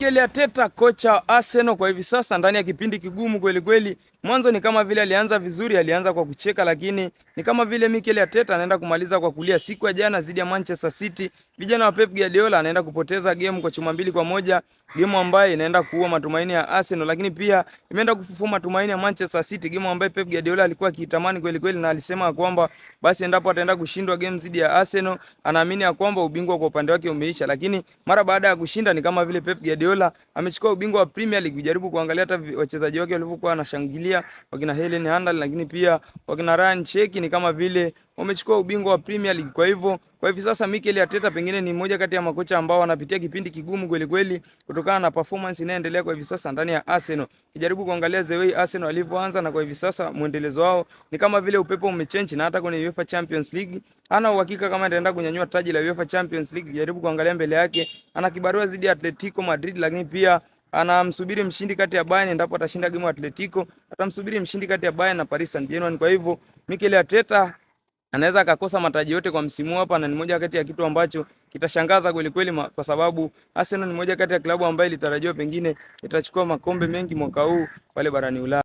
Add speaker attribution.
Speaker 1: Mikel Arteta, kocha wa Arsenal kwa hivi sasa ndani ya kipindi kigumu kweli kweli. Mwanzo ni kama vile alianza vizuri, alianza kwa kucheka, lakini ni kama vile Mikel Arteta anaenda kumaliza kwa kulia. Siku ya jana dhidi ya Manchester City, vijana wa Pep Guardiola anaenda kupoteza game kwa chuma 2-1, game ambayo inaenda kuua matumaini ya Arsenal, lakini pia imeenda kufufua matumaini ya Manchester City, game ambayo Pep Guardiola alikuwa akiitamani kweli kweli, na alisema kwamba basi endapo ataenda kushindwa game dhidi ya Arsenal, anaamini ya kwamba ubingwa kwa upande wake umeisha. Lakini mara baada ya kushinda ni kama vile Pep Guardiola amechukua ubingwa wa Premier League. Jaribu kuangalia hata wachezaji wake walivyokuwa wanashangilia, wakina Helen Handal, lakini pia wakina Ryan Cherki, ni kama vile wamechukua ubingwa wa Premier League. Kwa hivyo kwa hivi sasa Mikel Arteta pengine ni mmoja kati ya makocha ambao wanapitia kipindi kigumu kweli kweli kutokana na performance inayoendelea kwa hivi sasa ndani ya Arsenal. Kijaribu kuangalia the way Arsenal walivyoanza na kwa hivi sasa mwendelezo wao ni kama vile upepo umechange, na hata kwenye UEFA Champions League hana uhakika kama ataenda kunyanyua taji la UEFA Champions League. Jaribu kuangalia mbele yake, ana kibarua dhidi ya Atletico Madrid, lakini pia anamsubiri mshindi kati ya Bayern. Endapo atashinda game ya Atletico, atamsubiri mshindi kati ya Bayern na Paris Saint-Germain. Kwa hivyo Mikel Arteta anaweza akakosa mataji yote kwa msimu hapa, na ni moja kati ya kitu ambacho kitashangaza kweli kweli, kwa sababu Arsenal ni moja kati ya klabu ambayo ilitarajiwa pengine itachukua makombe mengi mwaka huu pale barani Ulaya.